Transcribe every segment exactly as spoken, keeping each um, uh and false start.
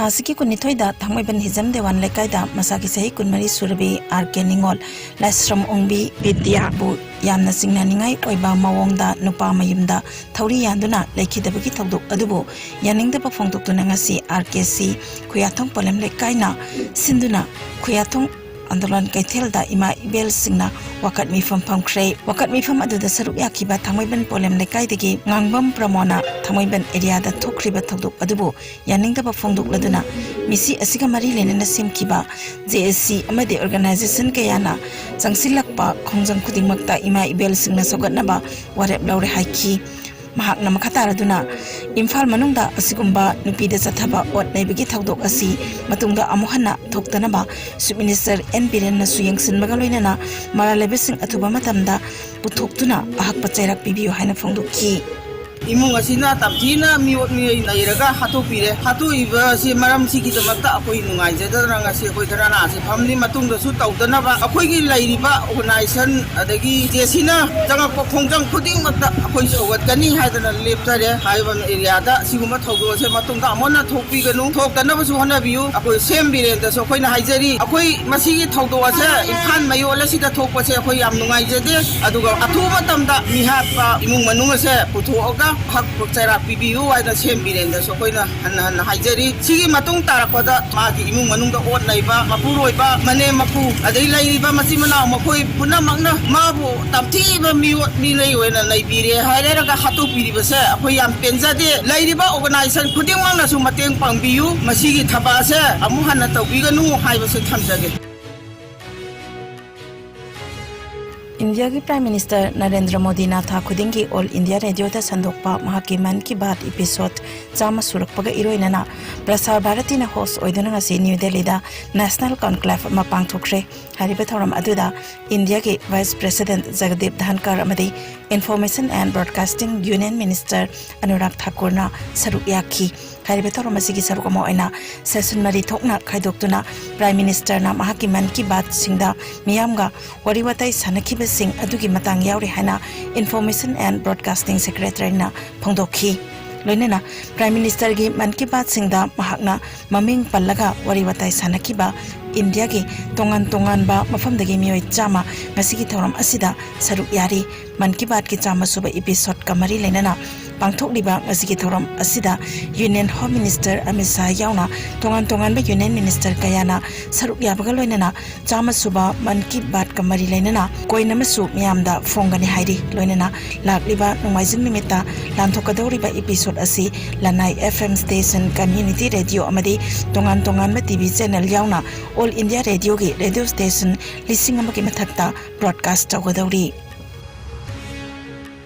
ꯑꯁꯤꯒꯤ ꯀꯨꯟꯅꯤꯊꯣꯏꯗ ꯊꯥꯡꯃꯩꯕꯟ ꯍꯤꯖꯝ ꯗꯦꯋꯥꯟ ꯂꯩꯀꯥꯏꯗ ꯃꯁꯥꯒꯤ ꯆꯍꯤ ꯀꯨꯟꯃꯔꯤ ꯁꯨꯔꯕꯤ ꯑꯥꯔ ꯀꯦ ꯅꯤꯉꯣꯜ ꯂꯥꯏꯁ꯭ꯔꯝ ꯑꯣꯡꯕꯤ ꯕꯤꯗ꯭ꯌꯥꯕꯨ ꯌꯥꯝꯅ ꯆꯤꯡꯅꯅꯤꯡꯉꯥꯏ ꯑꯣꯏꯕ ꯃꯑꯣꯡꯗ ꯅꯨꯄꯥ ꯃꯌꯨꯝꯗ ꯊꯧꯔꯤ ꯌꯥꯟꯗꯨꯅ ꯂꯩꯈꯤꯗꯕꯒꯤ ꯊꯧꯗꯣꯛ ꯑꯗꯨꯕꯨ ꯌꯥꯅꯤꯡꯗꯕ ꯐꯣꯡꯗꯣꯛꯇꯨꯅ ꯉꯁꯤ ꯑꯥꯔ ꯀꯦ ꯁꯤ ꯈꯨꯌꯥꯊꯣꯡ ꯄꯣꯂꯦꯝ ꯂꯩꯀꯥꯏꯅ ꯁꯤꯟꯗꯨꯅ ꯈꯨꯌꯥꯊꯣꯡ ꯑꯟꯗꯣꯂꯟ ꯀꯩꯊꯦꯜꯗ ꯏꯃꯥ ꯏꯕꯦꯜꯁꯤꯡꯅ ꯋꯥꯀꯠ ꯃꯤꯐꯝ ꯐꯝꯈ꯭ꯔꯦ꯫ ꯋꯥꯀꯠ ꯃꯤꯐꯝ ꯑꯗꯨꯗ ꯁꯔꯨꯛ ꯌꯥꯈꯤꯕ ꯊꯥꯡꯃꯩꯕꯟ ꯄꯣꯂꯦꯝ ꯂꯩꯀꯥꯏꯗꯒꯤ ꯉꯥꯡꯕꯝ ꯄ꯭ꯔꯃꯣꯅ ꯊꯥꯡꯃꯩꯕꯟ ꯑꯦꯔꯤꯌꯥꯗ ꯊꯣꯛꯈ꯭ꯔꯤꯕ ꯊꯧꯗꯣꯛ ꯑꯗꯨꯕꯨ ꯌꯥꯅꯤꯡꯗꯕ ꯐꯣꯡꯗꯣꯛꯂꯗꯨꯅ ꯃꯤꯁꯤ ꯑꯁꯤꯒ ꯃꯔꯤ ꯂꯩꯅꯅ ꯁꯦꯝꯈꯤꯕ ꯖꯦ ꯑꯦꯁ ꯁꯤ ꯑꯃꯗꯤ ꯑꯣꯔꯒꯅꯥꯏꯖꯦꯁꯟ ꯀꯌꯥꯅ ꯆꯪꯁꯤꯜꯂꯛꯄ ꯈꯣꯡꯖꯪ ꯈꯨꯗꯤꯡꯃꯛꯇ ꯏꯃꯥ ꯏꯕꯦꯜꯁꯤꯡꯅ ꯁꯧꯒꯠꯅꯕ ꯋꯥꯔꯦꯞ ꯂꯧꯔꯦ ꯍꯥꯏꯈꯤ꯫ ꯃꯍꯥꯛꯅ ꯃꯈꯥ ꯇꯥꯔꯗꯨꯅ ꯏꯝꯐꯥꯜ ꯃꯅꯨꯡꯗ ꯑꯁꯤꯒꯨꯝꯕ ꯅꯨꯄꯤꯗ ꯆꯠꯊꯕ ꯑꯣꯠ ꯅꯩꯕꯒꯤ ꯊꯧꯗꯣꯛ ꯑꯁꯤ ꯃꯇꯨꯡꯗ ꯑꯃꯨꯛ ꯍꯟꯅ ꯊꯣꯛꯇꯅꯕ ꯆꯤꯐ ꯃꯤꯅꯤꯁꯇꯔ ꯑꯦꯟ ꯕꯤꯔꯦꯟꯅꯁꯨ ꯌꯦꯡꯁꯤꯟꯕꯒ ꯂꯣꯏꯅꯅ ꯃꯔꯥꯜ ꯂꯩꯕꯁꯤꯡ ꯑꯊꯨꯕ ꯃꯇꯝꯗ ꯄꯨꯊꯣꯛꯇꯨꯅ ꯑꯍꯛꯄ ꯆꯩꯔꯥꯛ ꯄꯤꯕꯤꯌꯨ ꯍꯥꯏꯅ ꯐꯣꯡꯗꯣꯛꯈꯤ꯫ ꯏꯃꯨꯡ ꯑꯁꯤꯅ ꯇꯝꯊꯤꯅ ꯃꯤꯑꯣꯠ ꯃꯤꯅꯩ ꯅꯩꯔꯒ ꯍꯥꯠꯇꯣꯛꯄꯤꯔꯦ꯫ ꯍꯥꯠꯇꯣꯛꯏꯕ ꯑꯁꯤ ꯃꯔꯝꯁꯤꯒꯤꯗꯃꯛꯇ ꯑꯩꯈꯣꯏ ꯅꯨꯡꯉꯥꯏꯖꯗꯗꯅ ꯉꯁꯤ ꯑꯩꯈꯣꯏ ꯙꯔꯅꯥꯁꯤ ꯐꯝꯂꯤ꯫ ꯃꯇꯨꯡꯗꯁꯨ ꯇꯧꯗꯅꯕ ꯑꯩꯈꯣꯏꯒꯤ ꯂꯩꯔꯤꯕ ꯑꯣꯔꯒꯅꯥꯏꯖꯦꯁꯟ ꯑꯗꯒꯤ ꯖꯦ ꯁꯤꯅ ꯆꯪꯉꯛꯄ ꯈꯣꯡꯖꯪ ꯈꯨꯗꯤꯡꯃꯛꯇ ꯑꯩꯈꯣꯏ ꯁꯧꯒꯠꯀꯅꯤ ꯍꯥꯏꯗꯅ ꯂꯦꯞꯆꯔꯦ꯫ ꯍꯥꯏꯔꯤꯕ ꯑꯦꯔꯤꯌꯥꯗ ꯁꯤꯒꯨꯝꯕ ꯊꯧꯗꯣꯛ ꯑꯁꯦ ꯃꯇꯨꯡꯗ ꯑꯃꯨꯛ ꯍꯟꯅ ꯊꯣꯛꯄꯤꯒꯅꯨ, ꯊꯣꯛꯇꯅꯕꯁꯨ ꯍꯣꯠꯅꯕꯤꯌꯨ꯫ ꯑꯩꯈꯣꯏ ꯁꯦꯝ ꯕꯤꯔꯦꯟꯗꯁꯨ ꯑꯩꯈꯣꯏꯅ ꯍꯥꯏꯖꯔꯤ, ꯑꯩꯈꯣꯏ ꯃꯁꯤꯒꯤ ꯊꯧꯗꯣꯛ ꯑꯁꯦ ꯏꯝꯐꯥꯜ ꯃꯌꯣꯜ ꯑꯁꯤꯗ ꯊꯣꯛꯄꯁꯦ ꯑꯩꯈꯣꯏ ꯌꯥꯝ ꯅꯨꯡꯉꯥꯏꯖꯗꯦ꯫ ꯑꯗꯨꯒ ꯑꯊꯨꯕ ꯃꯇꯝꯗ ꯃꯤꯍꯥꯠꯄ ꯏꯃꯨꯡ ꯃꯅꯨꯡ ꯑꯁꯦ ꯄꯨꯊꯣꯛꯑꯒ ꯍꯛ ꯆꯩꯔꯥꯛ ꯄꯤꯕꯤꯌꯨ ꯍꯥꯏꯅ ꯁꯦꯝ ꯕꯤꯔꯦꯟꯗꯁꯨ ꯑꯩꯈꯣꯏꯅ ꯍꯟꯅ ꯍꯟꯅ ꯍꯥꯏꯖꯔꯤ꯫ ꯁꯤꯒꯤ ꯃꯇꯨꯡ ꯇꯥꯔꯛꯄꯗ ꯃꯥꯒꯤ ꯏꯃꯨꯡ ꯃꯅꯨꯡꯗ ꯑꯣꯠ ꯅꯩꯕ, ꯃꯄꯨꯔꯣꯏꯕ, ꯃꯅꯦꯝ ꯃꯀꯨ, ꯑꯗꯩ ꯂꯩꯔꯤꯕ ꯃꯆꯤꯟ ꯃꯅꯥꯎ ꯃꯈꯣꯏ ꯄꯨꯝꯅꯃꯛꯅ ꯃꯥꯕꯨ ꯇꯝꯊꯤꯕ ꯃꯤꯑꯣꯠ ꯃꯤꯅꯩ ꯑꯣꯏꯅ ꯅꯩꯕꯤꯔꯦ ꯍꯥꯏꯔꯒ ꯍꯥꯠꯇꯣꯛꯄꯤꯔꯤꯕꯁꯦ ꯑꯩꯈꯣꯏ ꯌꯥꯝ ꯄꯦꯟꯖꯗꯦ꯫ ꯂꯩꯔꯤꯕ ꯑꯣꯔꯒꯅꯥꯏꯖꯦꯁꯟ ꯈꯨꯗꯤꯡꯃꯛꯅꯁꯨ ꯃꯇꯦꯡ ꯄꯥꯡꯕꯤꯌꯨ, ꯃꯁꯤꯒꯤ ꯊꯕꯛ ꯑꯁꯦ ꯑꯃꯨꯛ ꯍꯟꯅ ꯇꯧꯕꯤꯒꯅꯨ ꯍꯥꯏꯕꯁꯦ ꯊꯝꯖꯒꯦ꯫ ꯏꯟꯗꯤꯌꯥꯒꯤ ꯄ꯭ꯔꯥꯏꯝ ꯃꯤꯅꯤꯁꯇꯔ ꯅꯔꯦꯟꯗ꯭ꯔ ꯃꯣꯗꯤꯅ ꯊꯥ ꯈꯨꯗꯤꯡꯒꯤ ꯑꯣꯜ ꯏꯟꯗꯤꯌꯥ ꯔꯦꯗꯤꯑꯣꯗ ꯁꯟꯗꯣꯛꯄ ꯃꯍꯥꯛꯀꯤ ꯃꯟ ꯀꯤ ꯕꯥꯠ ꯏꯄꯤꯁꯣꯗ ꯆꯥꯝꯃ ꯁꯨꯔꯛꯄꯒ ꯏꯔꯣꯏꯅꯅ ꯄ꯭ꯔꯁꯥꯔ ꯚꯥꯔꯇꯤꯅ ꯍꯣꯁ ꯑꯣꯏꯗꯨꯅ ꯉꯁꯤ ꯅ꯭ꯌꯨ ꯗꯦꯜꯂꯤꯗ ꯅꯦꯁꯅꯦꯜ ꯀꯟꯀ꯭ꯂꯦꯚ ꯑꯃ ꯄꯥꯡꯊꯣꯛꯈ꯭ꯔꯦ꯫ ꯍꯥꯏꯔꯤꯕ ꯊꯧꯔꯝ ꯑꯗꯨꯗ ꯏꯟꯗꯤꯌꯥꯒꯤ ꯚꯥꯏꯁ ꯄ꯭ꯔꯦꯁꯤꯗꯦꯟꯠ ꯖꯒꯗꯤꯞ ꯙꯟꯀꯔ ꯑꯃꯗꯤ information and broadcasting union minister Anurag ꯊꯥꯀꯨꯔꯅ ꯁꯔꯨꯛ ꯌꯥꯈꯤ꯫ ꯍꯥꯏꯔꯤꯕ ꯊꯧꯔꯝ ꯑꯁꯤꯒꯤ ꯁꯔꯨꯛ ꯑꯃ ꯑꯣꯏꯅ ꯁꯦꯁꯟ ꯃꯔꯤ ꯊꯣꯛꯅ ꯈꯥꯏꯗꯣꯛꯇꯨꯅ ꯄ꯭ꯔꯥꯏꯝ ꯃꯤꯅꯤꯁꯇꯔꯅ ꯃꯍꯥꯛꯀꯤ ꯃꯟ ꯀꯤ ꯕꯥꯠꯁꯤꯡꯗ ꯃꯤꯌꯥꯝꯒ ꯋꯥꯔꯤ ꯋꯥꯇꯥꯏ ꯁꯥꯟꯅꯈꯤꯕꯁꯤꯡ ꯑꯗꯨꯒꯤ ꯃꯇꯥꯡ ꯌꯥꯎꯔꯤ ꯍꯥꯏꯅ ꯏꯟꯐꯣꯔꯃꯦꯁꯟ ꯑꯦꯟ ꯕ꯭ꯔꯣꯗꯀꯥꯁꯇꯤꯡ ꯁꯦꯀ꯭ꯔꯦꯇꯔꯤꯅ ꯐꯣꯡꯗꯣꯛꯈꯤ꯫ ꯂꯣꯏꯅꯅ Prime Ministerꯒꯤ ꯃꯟ ꯀꯤ ꯕꯥꯠꯁꯤꯡꯗ ꯃꯍꯥꯛꯅ ꯃꯃꯤꯡ ꯄꯜꯂꯒ ꯋꯥꯔꯤ ꯋꯥꯇꯥꯏ ꯁꯥꯟꯅꯈꯤꯕ ꯏꯟꯗꯤꯌꯥꯒꯤ ꯇꯣꯉꯥꯟ ꯇꯣꯉꯥꯟꯕ ꯃꯐꯝꯗꯒꯤ ꯃꯤꯑꯣꯏ ꯆꯥꯝꯃ ꯉꯁꯤꯒꯤ ꯊꯧꯔꯝ ꯑꯁꯤꯗ ꯁꯔꯨꯛ ꯌꯥꯔꯤ꯫ ꯃꯟ ꯀꯤ ꯕꯥꯠꯀꯤ ꯆꯥꯝꯃ ꯁꯨꯕ episodeꯀ ꯃꯔꯤ ꯂꯩꯅꯅ ꯄꯥꯡꯊꯣꯛꯂꯤꯕ ꯉꯁꯤꯒꯤ ꯊꯧꯔꯝ ꯑꯁꯤꯗ Union Home Minister Amit Shah ꯌꯥꯎꯅ ꯇꯣꯉꯥꯟ ꯇꯣꯉꯥꯟꯕ Union Minister ꯀꯌꯥꯅ ꯁꯔꯨꯛ ꯌꯥꯕꯒ ꯂꯣꯏꯅꯅ ꯆꯥꯝꯃ ꯁꯨꯕ ꯃꯟ ꯀꯤ ꯕꯥꯠꯀ ꯃꯔꯤ ꯂꯩꯅꯅ coin ꯑꯃꯁꯨ ꯃꯤꯌꯥꯝꯗ ꯐꯣꯡꯒꯅꯤ ꯍꯥꯏꯔꯤ꯫ ꯂꯣꯏꯅꯅ ꯂꯥꯛꯂꯤꯕ ꯅꯣꯡꯃꯥꯏꯖꯤꯡ ꯅꯨꯃꯤꯠꯇ ꯂꯥꯟꯊꯣꯛꯀꯗꯧꯔꯤꯕ episode ꯑꯁꯤ ꯂꯅꯥꯏ F M station, community radio ꯑꯃꯗꯤ ꯇꯣꯉꯥꯟ ꯇꯣꯉꯥꯟꯕ T V channel ꯌꯥꯎꯅ All India Radioꯒꯤ radio station ꯂꯤꯁꯤꯡ ꯑꯃꯒꯤ ꯃꯊꯛꯇ broadcast ꯇꯧꯒꯗꯧꯔꯤ꯫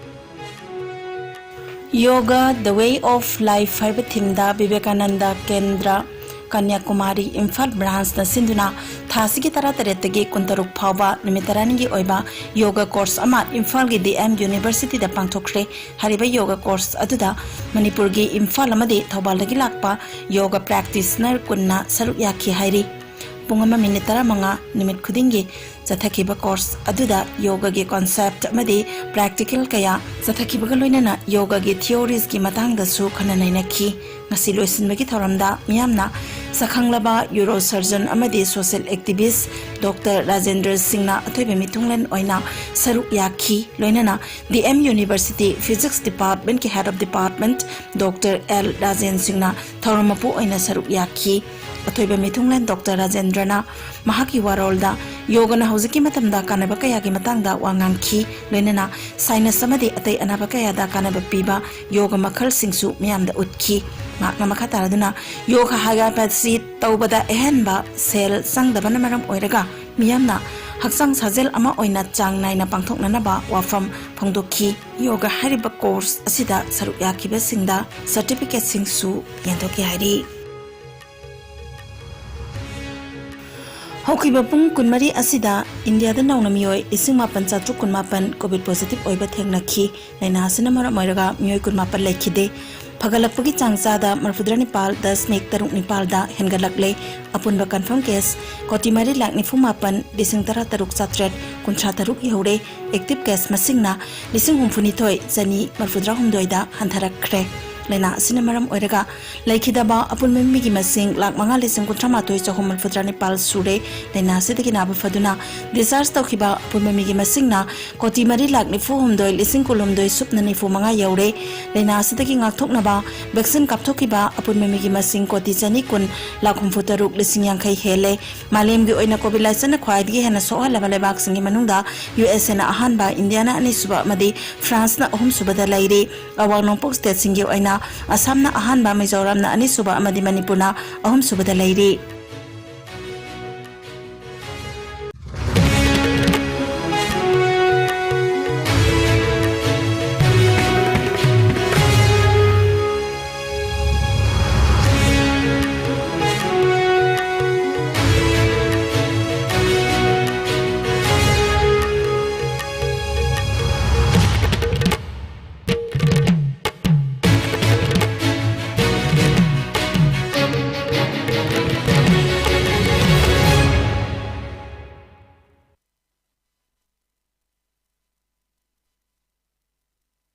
Yoga The Way of Life ꯍꯥꯏꯕ themeꯗ ꯕꯤꯕꯦꯀꯥꯅꯟꯗ ꯀꯦꯟꯗ꯭ꯔ, ꯀꯟꯌꯥꯀꯨꯃꯥꯔꯤ ꯏꯝꯐꯥꯜ branchꯅ ꯁꯤꯟꯗꯨꯅ ꯊꯥ ꯑꯁꯤꯒꯤ ꯇꯔꯥꯇꯔꯦꯠꯇꯒꯤ ꯀꯨꯟꯇꯔꯨꯛ ꯐꯥꯎꯕ ꯅꯨꯃꯤꯠ ꯇꯔꯥꯅꯤꯒꯤ ꯑꯣꯏꯕ yoga course ꯑꯃ ꯏꯝꯐꯥꯜꯒꯤ D M Universityꯗ ꯄꯥꯡꯊꯣꯛꯈ꯭ꯔꯦ꯫ ꯍꯥꯏꯔꯤꯕ yoga course ꯑꯗꯨꯗ ꯃꯅꯤꯄꯨꯔꯒꯤ ꯏꯝꯐꯥꯜ ꯑꯃꯗꯤ ꯊꯧꯕꯥꯜꯗꯒꯤ ꯂꯥꯛꯄ yoga practitioner ꯀꯨꯟꯅ ꯁꯔꯨꯛ ꯌꯥꯈꯤ ꯍꯥꯏꯔꯤ꯫ ꯄꯨꯡ ꯑꯃ minute ꯇꯔꯥꯃꯉꯥ ꯅꯨꯃꯤꯠ ꯈꯨꯗꯤꯡꯒꯤ ꯆꯠꯊꯈꯤꯕ course ꯑꯗꯨꯗ yogaꯒꯤ concept ꯑꯃꯗꯤ practical ꯀꯌꯥ ꯆꯠꯊꯈꯤꯕꯒ ꯂꯣꯏꯅꯅ yogaꯒꯤ theoriesꯀꯤ ꯃꯇꯥꯡꯗꯁꯨ ꯈꯟꯅ ꯅꯩꯅꯈꯤ꯫ ꯉꯁꯤ ꯂꯣꯏꯁꯤꯟꯕꯒꯤ ꯊꯧꯔꯝꯗ ꯃꯤꯌꯥꯝꯅ ꯁꯛꯈꯪꯂꯕ urosurgeon ꯑꯃꯗꯤ social activist Doctor ꯔꯥꯖꯦꯟꯗ꯭ꯔ ꯁꯤꯡꯅ ꯑꯊꯣꯏꯕ ꯃꯤꯊꯨꯡꯂꯦꯟ ꯑꯣꯏꯅ ꯁꯔꯨꯛ ꯌꯥꯈꯤ꯫ ꯂꯣꯏꯅꯅ D M University Physics Departmentꯀꯤ Head of Department Doctor L Rajen ꯁꯤꯡꯅ ꯊꯧꯔꯝ ꯃꯄꯨ ꯑꯣꯏꯅ ꯁꯔꯨꯛ ꯌꯥꯈꯤ꯫ ꯑꯊꯣꯏꯕ ꯃꯤꯊꯨꯡꯂꯦꯟ Doctor ꯔꯥꯖꯦꯟꯗ꯭ꯔꯅ ꯃꯍꯥꯛꯀꯤ ꯋꯥꯔꯣꯜꯗ ꯌꯣꯒꯅ ꯍꯧꯖꯤꯛꯀꯤ ꯃꯇꯝꯗ ꯀꯥꯟꯅꯕ ꯀꯌꯥꯒꯤ ꯃꯇꯥꯡꯗ ꯋꯥ ꯉꯥꯡꯈꯤ꯫ ꯂꯣꯏꯅꯅ sinus ꯑꯃꯗꯤ ꯑꯇꯩ ꯑꯅꯥꯕ ꯀꯌꯥꯗ ꯀꯥꯟꯅꯕ ꯄꯤꯕ ꯌꯣꯒ ꯃꯈꯜꯁꯤꯡꯁꯨ ꯃꯤꯌꯥꯝꯗ ꯎꯠꯈꯤ꯫ ꯃꯍꯥꯛꯅ ꯃꯈꯥ ꯇꯥꯔꯗꯨꯅ ꯌꯣꯒ ꯍꯥꯏꯕ ꯑꯁꯤ ꯇꯧꯕꯗ ꯑꯍꯦꯟꯕ ꯁꯦꯜ ꯆꯪꯗꯕꯅ ꯃꯔꯝ ꯑꯣꯏꯔꯒ ꯃꯤꯌꯥꯝꯅ ꯍꯛꯆꯥꯡ ꯁꯥꯖꯦꯜ ꯑꯃ ꯑꯣꯏꯅ ꯆꯥꯡ ꯅꯥꯏꯅ ꯄꯥꯡꯊꯣꯛꯅꯅꯕ ꯋꯥꯐꯝ ꯐꯣꯡꯗꯣꯛꯈꯤ꯫ ꯌꯣꯒ ꯍꯥꯏꯔꯤꯕ course ꯑꯁꯤꯗ ꯁꯔꯨꯛ ꯌꯥꯈꯤꯕꯁꯤꯡꯗ certificateꯁꯤꯡꯁꯨ ꯌꯦꯟꯊꯣꯛꯈꯤ ꯍꯥꯏꯔꯤ꯫ ꯍꯧꯈꯤꯕ ꯄꯨꯡ ꯀꯨꯟꯃꯔꯤ ꯑꯁꯤꯗ ꯏꯟꯗꯤꯌꯥꯗ ꯅꯧꯅ ꯃꯤꯑꯣꯏ ꯂꯤꯁꯤꯡ ꯃꯥꯄꯟ ꯆꯥꯇ꯭ꯔꯨꯛ ꯀꯨꯟꯃꯥꯄꯟ COVID positive ꯑꯣꯏꯕ ꯊꯦꯡꯅꯈꯤ꯫ ꯂꯥꯏꯅꯥ ꯑꯁꯤꯅ ꯃꯔꯝ ꯑꯣꯏꯔꯒ ꯃꯤꯑꯣꯏ ꯀꯨꯟꯃꯥꯄꯟ ꯂꯩꯈꯤꯗꯦ꯫ ꯐꯒꯠꯂꯛꯄꯒꯤ ꯆꯥꯡ ꯆꯥꯗ ꯃꯔꯤꯐꯨꯇꯔꯥ ꯅꯤꯄꯥꯜ ꯗꯁꯃꯤꯛ ꯇꯔꯨꯛ ꯅꯤꯄꯥꯜꯗ ꯍꯦꯟꯒꯠꯂꯛꯂꯦ꯫ ꯑꯄꯨꯟꯕ confirm case ꯀꯣꯇꯤ ꯃꯔꯤ ꯂꯥꯛ ꯅꯤꯐꯨ ꯃꯥꯄꯟ ꯂꯤꯁꯤꯡ ꯇꯔꯥ ꯇꯔꯨꯛ ꯆꯥꯇ꯭ꯔꯦꯠ ꯀꯨꯟꯊ꯭ꯔꯥ ꯇꯔꯨꯛ ꯌꯧꯔꯦ꯫ Active case ꯃꯁꯤꯡꯅ ꯂꯤꯁꯤꯡ ꯍꯨꯝꯐꯨ ꯅꯤꯊꯣꯏ ꯆꯅꯤ ꯃꯔꯤꯐꯨꯇꯔꯥ ꯍꯨꯝꯗꯣꯏꯗ ꯍꯟꯊꯔꯛꯈ꯭ꯔꯦ꯫ ꯂꯥꯏꯅꯥ ꯑꯁꯤꯅ ꯃꯔꯝ ꯑꯣꯏꯔꯒ ꯂꯩꯈꯤꯗꯕ ꯑꯄꯨꯟꯕ ꯃꯤꯒꯤ ꯃꯁꯤꯡ ꯂꯥꯈ ꯃꯉꯥ ꯂꯤꯁꯤꯡ ꯀꯨꯟꯊ꯭ꯔꯥ ꯃꯥꯊꯣꯏ ꯆꯍꯨꯝ ꯃꯔꯤꯐꯨ ꯇꯔꯥ ꯅꯤꯄꯥꯜ ꯁꯨꯔꯦ꯫ ꯂꯥꯏꯅꯥ ꯑꯁꯤꯗꯒꯤ ꯅꯥꯕ ꯐꯗꯨꯅ discharge ꯇꯧꯈꯤꯕ ꯑꯄꯨꯟꯕ ꯃꯤꯒꯤ ꯃꯁꯤꯡꯅ ꯀꯣꯇꯤ ꯃꯔꯤ ꯂꯥꯈ ꯅꯤꯐꯨ ꯍꯨꯝꯗꯣꯏ ꯂꯤꯁꯤꯡ ꯀꯨꯟꯍꯨꯝꯗꯣꯏ ꯁꯨꯞꯅ ꯅꯤꯐꯨ ꯃꯉꯥ ꯌꯧꯔꯦ꯫ ꯂꯥꯏꯅꯥ ꯑꯁꯤꯗꯒꯤ ꯉꯥꯛꯊꯣꯛꯅꯕ vaccine ꯀꯥꯞꯊꯣꯛꯈꯤꯕ ꯑꯄꯨꯟꯕ ꯃꯤꯒꯤ ꯃꯁꯤꯡ ꯀꯣꯇꯤ ꯆꯅꯤ ꯀꯨꯟ ꯂꯥꯈ ꯍꯨꯝꯐꯨ ꯇꯔꯨꯛ ꯂꯤꯁꯤꯡ ꯌꯥꯡꯈꯩ ꯍꯦꯜꯂꯦ꯫ ꯃꯥꯂꯦꯝꯒꯤ ꯑꯣꯏꯅ COVID ꯂꯥꯏꯆꯠꯅ ꯈ꯭ꯋꯥꯏꯗꯒꯤ ꯍꯦꯟꯅ ꯁꯣꯛꯍꯜꯂꯕ ꯂꯩꯕꯥꯛꯁꯤꯡꯒꯤ ꯃꯅꯨꯡꯗ ꯌꯨ ꯑꯦꯁ ꯑꯦꯅ ꯑꯍꯥꯟꯕ, ꯏꯟꯗꯤꯌꯥꯅ ꯑꯅꯤꯁꯨꯕ ꯑꯃꯗꯤ ꯐ꯭ꯔꯥꯟꯁꯅ ꯑꯍꯨꯝꯁꯨꯕꯗ ꯂꯩꯔꯤ꯫ ꯑꯋꯥꯡ ꯅꯣꯡꯄꯣꯛ stateꯁꯤꯡꯒꯤ ꯑꯣꯏꯅ ꯑꯁꯥꯝꯅ ꯑꯍꯥꯟꯕ, ꯃꯤꯖꯣꯔꯥꯝꯅ ꯑꯅꯤꯁꯨꯕ ꯑꯃꯗꯤ ꯃꯅꯤꯄꯨꯔꯅ ꯑꯍꯨꯝꯁꯨꯕꯗ ꯂꯩꯔꯤ꯫